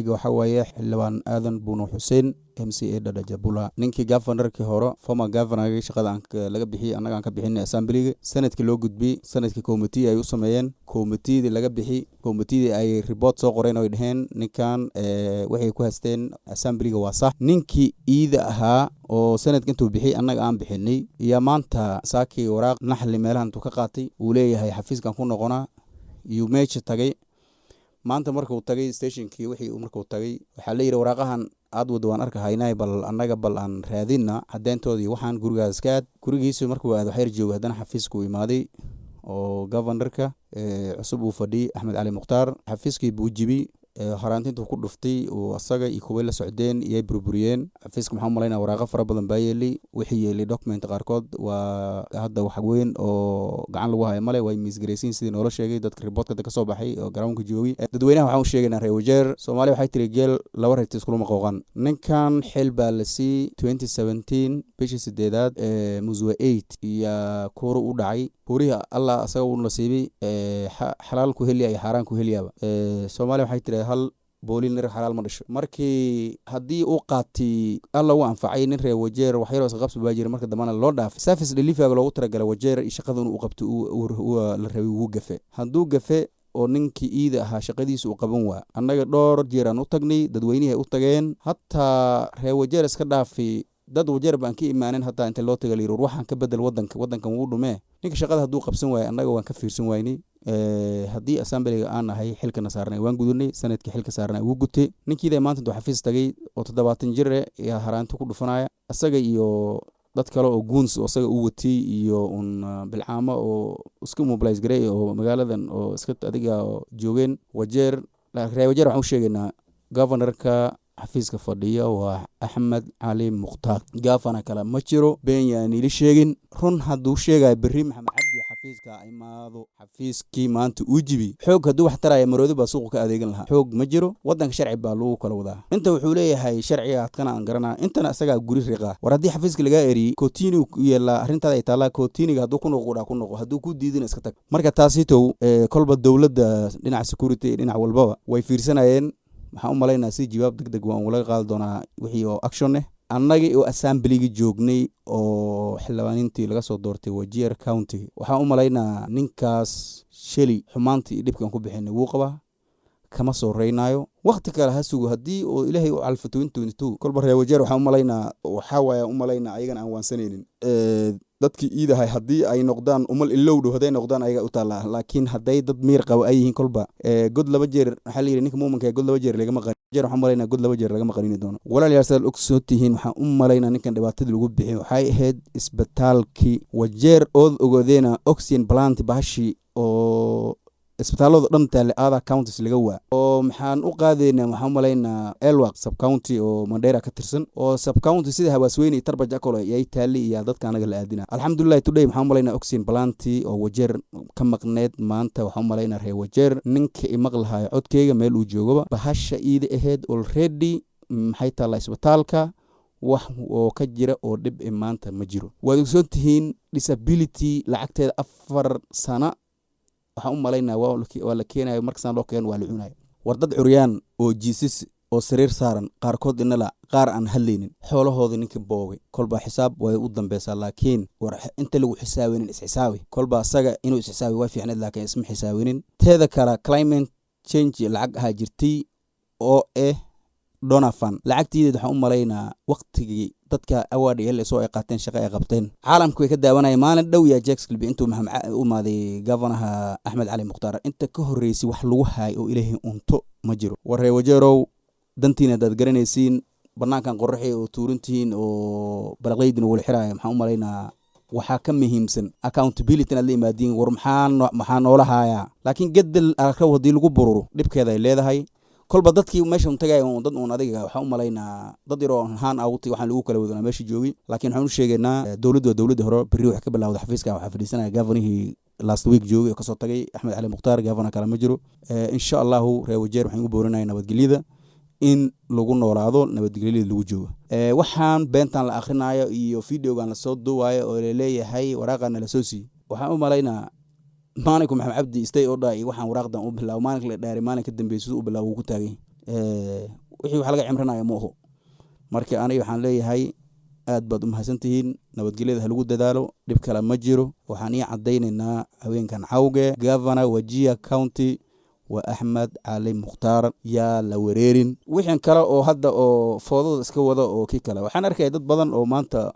Waxaa waaye Xildhibaan Aadan Buno Xuseen, MCA Dhadhajabula. Ninkii governorkii hore, former governorgii shaqada aan laga bixiyey, annaga aan ka bixinay assemblyga, sanadkii loo gudbiyey, sanadkii committee ay u sameeyeen, committeedii laga bixi, committeedii ay report soo qoreen oo ay dheheen ninkan waxay ku haysteen assemblyga waa sax. Ninkii iida ahaa oo sanadka intuu bixiyey annaga aan bixinay iyo maanta saakii waraaq naxli meelahan intuu ka qaatay uu leeyahay xafiiskan ku noqonaa, iyuu meesha tagay. Maanta markuu tagay stationkii, wixii markuu tagay waxaa la yidhi, "Waraaqahan aad wada waan arkahaynay, bal annaga bal aan raadina caddeyntoodii. Waxaan gurigaas iska aad." Gurigiisu markuu aad waxyar joogay, haddana xafiiskuu imaaday oo governorka cusub uu fadhiyey, Axmed Cali Mukhtaar. Xafiiskii buu jibi, haraanti intuu ku dhuftay uu asaga iyo kuway la socdeen iyay burburiyeen xafiiska. Maxaa umalaynaa, waraaqo fara badan baa yeelay, wixii yeelay document qaarkood waa hadda wax weyn oo gacan lagu hayo male, way miisgaraysiin sidii noola sheegay dadka reportka ka soo baxay oo garoonka joogay. Dadweynaha waxaan u sheegaynaa reer Wajeer, Soomaaliya waxay tiri, "Geel laba reerti iskulama qooqan." Ninkan xil baa la sii 2017 bishii sideedaad muswa 8 iyo kuuru u dhacay. Kuurihii Allah asaga u nasiibay, xalaal ku helya iyo xaaraan ku helyaaba. Soomaaliya waxay tiri, "Hal boolin nin xalaal ma dhasho." Markii haddii uu qaatay, Alla u anfacay. Nin reer Wajeer waxyaro iska qabsi baa jira, marka dambana loo dhaafay. Service deliveryga loogu talagalay Wajeer iyo shaqada inuu qabto la rabay wuu gafe. Hadduu gafe oo ninkii iida ahaa shaqadiisa uu qaban waa, annaga dhowr jeer aan u tagnay, dadweynihii ay u tageen, hataa reer Wajeer iska dhaafay, dad Wajeer baan ka imaanin, hataa inta loo taga la yiri, "War waxaan ka bedel wadanka, wadankan wuu dhumee." Ninka shaqada hadduu qabsan waayo, annaga waan ka fiirsan waynay. Haddii assemblyga aan nahay, xilkana saarnay waan gudunay, sanadkii xilka saarnay wuu gutay. Ninkiida maanta intuu xafiis tagay oo 70 jir eh ayaa haraanti ku dhufanaya, isaga iyo dad kale oo goons oo isaga u watay iyo un bilcaamo oo iska mobilize garay oo magaaladan oo iska adiga joogeen Wajeer. Reer Wajeer waxaan u sheegaynaa, governorka xafiiska fadhiya waa Axmed Cali Mukhtaar, governor kale ma jiro. Been yaan ila sheegin. Run hadduu sheegayo, berri Maxamed Cabdi xafiiska imaado. Xafiiskii maanta uu jibi, xoog hadduu wax taraya, maroodi baa suuqa ka adeegan lahaa. Xoog ma jiro wadanka, sharci baa lagu kala wadaa. Inta wuxuu leeyahay sharciga adkana aan garanaa, intana isagaa guri riqaa. War haddii xafiiska lagaa eriyey, courtini ku yeelaa, arrintaada ay taallaa. Courtiniga hadduu ku noqo dhaa ku noqo, hadduu ku diidina iska tag. Marka taasitow kolba dowladda dhinaca security, dhinac walbaba way fiirsanayeen. Waxaan u malaynaa si jawaab deg deg waan ulaga qaadi doonaa wixii oo action eh. Annagii oo assemblygi joognay oo xildhibaaniintii laga soo doortay Wajeer County, waxaan u malaynaa ninkaas sheli xumaantii iyo dhibkaan ku bixinay wuu qabaa, kama soo reynaayo. Wakti kale ha sugo haddii oo Ilaahay u calfo 2022. Kolba reer Wajeer waxaan u malaynaa, waxaa waaya u malaynaa ayagan aan waansanaynin dadkii iidahay. Haddii ay noqdaan umal ilow dhow, hadday noqdaan ayaga u taallaa, laakiin hadday dad miir qabo ay yihiin, kolba god laba jeer, waxaa la yidhi, ninka muuminka god laba jeer lagama qani. Jeer waxaan malaynaa god laba jeer lagama qanini doono. Walaalayaal, sidaad ogsoo tihiin, waxaan u malaynaa ninkan dhibaatadii lagu bixin waxay ahayd isbitaalkii Wajeer ood ogodeena, oxygen plant bahashi oo isbitaallada dhan taale other counties laga waa oo maxaan u qaadaynaa. Waxaan u malaynaa Elwak subcounty oo Mandera ka tirsan oo subcounty sida Hawaasweyne iyo Tarbaja kale yay taali iyo dadka anaga la aadina. Alxamdulillahi, today waxaan u malaynaa oxygen planti oo Wajeer ka maqneed maanta. Waxaan u malaynaa reer Wajeer, ninka imaqlahayo codkeyga meel uu joogaba, bahasha iida ahayd already maxay taallaa isbitaalka, wax oo ka jira oo dhib e maanta ma jiro. Waad ogsoon tihiin disability lacagteeda 4 sana waxaan u malaynaa waa la keenayo, markasaan loo keeno waa la cunayo. War dad curyaan oo jiisas oo sariir saaran, qaarkood inala, qaar aan hadlaynin, xoolahooda ninka boobay, kolba xisaab way u dambeysaa. Laakiin war inta lagu xisaabinin isxisaabi. Kolba asaga inuu isxisaabi waa fiicneed, laakiin isma xisaabinin. Teeda kale, climate change lacag ahaa jirtay oo eh donor fund. Lacagtiideed waxaan u malaynaa waqtigii dadka award soo ay qaateen, shaqo ay qabteen, caalamku way ka daawanaya. Maalin dhow yaa Jax Kilby intuu Maxamed u imaaday, governorha Axmed Cali Mukhtaar, inta ka horreysay wax lagu haay oo Ilaahay unto ma jiro. War reer Wajeerow, dantiina haddaad garanaysiin, banaankan qoraxii oo tuurantihiin oo balaqleydina wala xiraayo, maxaan u malaynaa waxaa ka muhiimsan accountability inaad la imaadiin. War maxaa noola haayaa? Laakiin gedel arakaw haddii lagu bururo, dhibkeeda ay leedahay. Kolba dadkii meesha un tagay un dad un adiga, waxaan u malaynaa dad yaroo haan awti waxaan lagu kala wadanaa meesha joogi. Laakiin waxaan u sheegaynaa dowladdu waa dowladda hore. Berri waxay ka bilawda xafiiska, waxaa fadhiisanaya governorhii last week joogay oo kasoo tagay, Axmed Cali Mukhtaar. Governor kale ma jiro. Insha Allahu, reer Wajeer waxaan ugu boorinaya nabadgelyada in lagu noolaado, nabadgelyada lagu joogo. Waxaan beentan la akhrinayo iyo videogan lasoo duuwayo oo laleeyahay waraaqana lasoo siiyey, waxaan u malaynaa maalinku Maxamed Cabdi stay order iyo waxaan waraaqdan u bilaabo, maalinka la dhaaray, maalin ka dambeeyay siduu u bilaabo wuu ku taagan yahay. Wixii wax laga cimrinaya ma oho. Marka aniga waxaan leeyahay, aad baad u mahadsantihiin. Nabadgelyada ha lagu dadaalo, dhib kale ma jiro. Waxaan ii caddaynaynaa haweenkan cawge, Governor Wajir County waa Axmed Cali Mukhtaar. Yaa la wareerin wixin kale oo hadda oo foodada iska wada oo kii kale. Waxaan arkaya dad badan oo maanta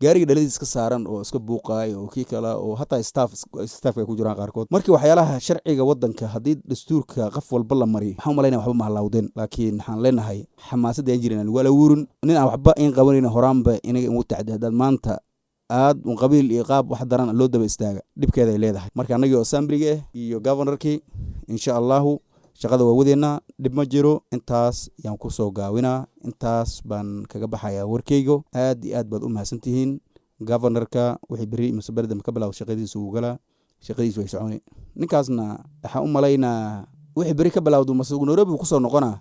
gaariga dhaladiis iska saaran oo iska buuqaayo oo kii kale oo hataa staffka ay ku jiraan qaarkood. Markii waxyaalaha sharciga waddanka, haddii dastuurka qof walba la mariyo, waxaan u malaynaya waxba ma halaawdeen. Laakiin waxaan leenahay, xamaasadda aan jirin aan lagu alawuurin. Nin aan waxba in qabanayna horaanba inaga ingu tacdi, haddaad maanta aad un qabiil iyo qaab wax daran loo daba istaaga, dhibkeeda ay leedahay. Marka annagii oo assemblyga ah iyo governorkii, insha Allahu, shaqada waa wadeynaa, dhib ma jiro. Intaas yaan kusoo gaawinaa, intaas baan kaga baxayaa warkeygo. Aad iyo aad baad u mahadsantihiin. Governorka wixii beri mise berdam ka bilaabo, shaqadiisa wuu galaa, shaqadiisu way soconi. Ninkaasna waxaan u malaynaa wixii beri ka bilawdo mase Nairobi uu kusoo noqonaa.